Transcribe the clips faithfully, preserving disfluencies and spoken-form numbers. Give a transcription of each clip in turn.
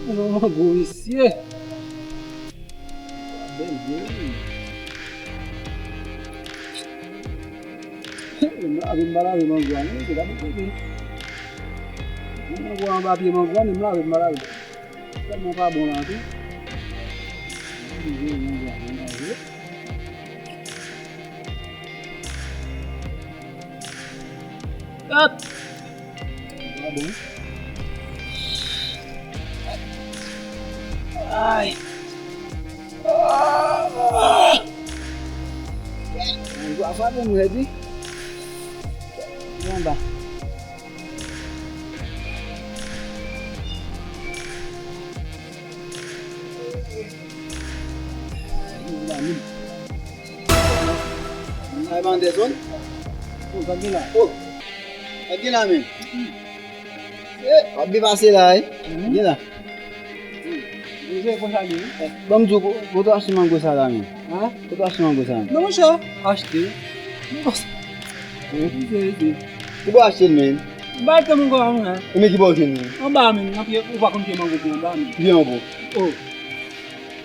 Yon mango, mesye. Bèl vye wi. M lave, m pa lave mango a non, se pa pou kote. Mango a anba pye mango a, men m lave, m pa lave. Tèlman pa bon la tou. M lave mango a, m lave. Hop! Pa bon. Ay! Ah! Mango a frape m rèd wi. Anba. Ay, Anderson. Oh, sa gen la. Oh, sa gen la, men. Eh, w ap byen pase la, wi. Mhm. Gen la. Bon, m di w, ko-, kote w achte mango sa la, men? Hein? Kote w achte mango sa, men? Non, monchè, achte. Mango sa. Hmm? Se, se. Ki bò w achte l, men? M pa achte mango a, non. E men ki bò w jwenn li? Anba, men. Nan pye, ou pa konn pye mango ki anba, men. Pye mango. Oh.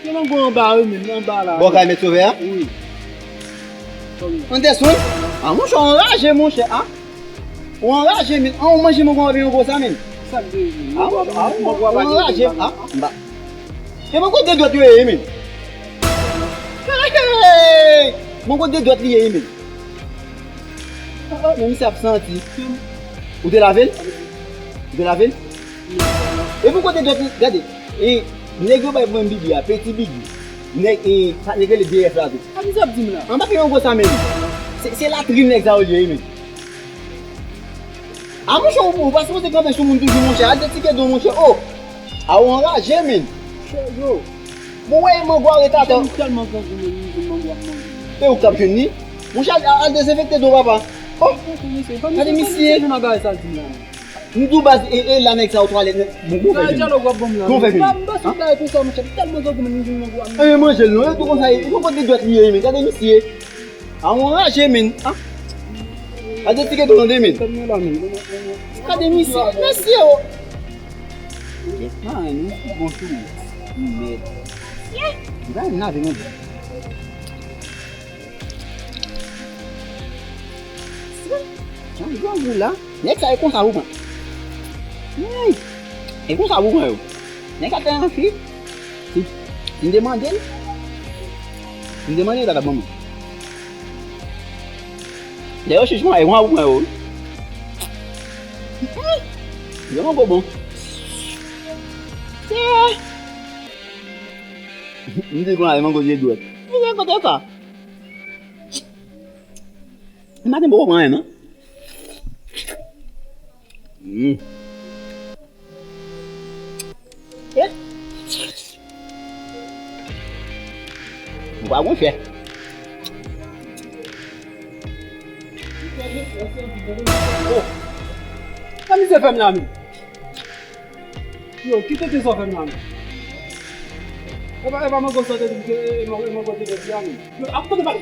Pye mango anba, wi, men. Anba la. Bò kay Mèt Sovè a? Wi. Anderson? Ah, monchè, w anraje, monchè, ah. Ou anraje, men. An, ou manje mango anba pye mango sa, men. Sa k rive? Ah, ou anraje, ah, m pa. E mango de dwèt yo ye, men. Hey! Mango de dwèt li ye, men. Ah, ah, men misye ap santi. Ou te lave l? Ou te lave l? E pou kote dwèt li, gade. E nèg yo bay pou mwen bigi a, peti bigi. Nèg, e, sa nèg rele D F la tou. A ki sa ap di m la? Anba pye mango sa, men. Se, se latrin nèg sa yo li ye, men. A monchè, ou, ou pa sipoze kanpe sou moun toujou, monchè. Al detike do, monchè. Oh! A ou anraje, men. Yo. Bon, wè, mango a ret atè. M tèlman grangou, men, m jwenn mango ap manje. E ou k ap jwenn li? Monchè, al, al dezenfekte do, papa. Oh! Gade misye. M di w baz, e, e la nèg sa yo twalèt, bon, bon fè jwenn li. Bon fè jwenn li. M pa sou bagay konsa, monchè. M tèlman grangou, men, m jwenn mango ap manje. E manje l non, e tou konsa, e pou kote dwèt li ye, men. Gade misye. A ou anraje, men. Ah. Gade ti keto tande, men. Gade misye, mesye, o. Ah, nou bon tou. Mèd. Li pa menm lave, men. Jan grangou la. Nèg sa e konsa pou pran. Hey! E konsa pou pran yo. Nèg sa te anfi. Si, si m te mande l, si m te mande l, li ta t ap ban mwen. Dèyè yo chich mwen, e konsa pou pran yo. Yo mango bon. M di konsa, e mango de dwèt. M di kote sa. Maten poko pran anyen, non. Mm. Eh. Ou pa gon chè. Oh. Sa misye fè m la, men? Yo, kite te sa fè m la, men. E pa, e pa mango sa te di ke, e, e mango, e mango te di a, men. Yo, ap kote pale.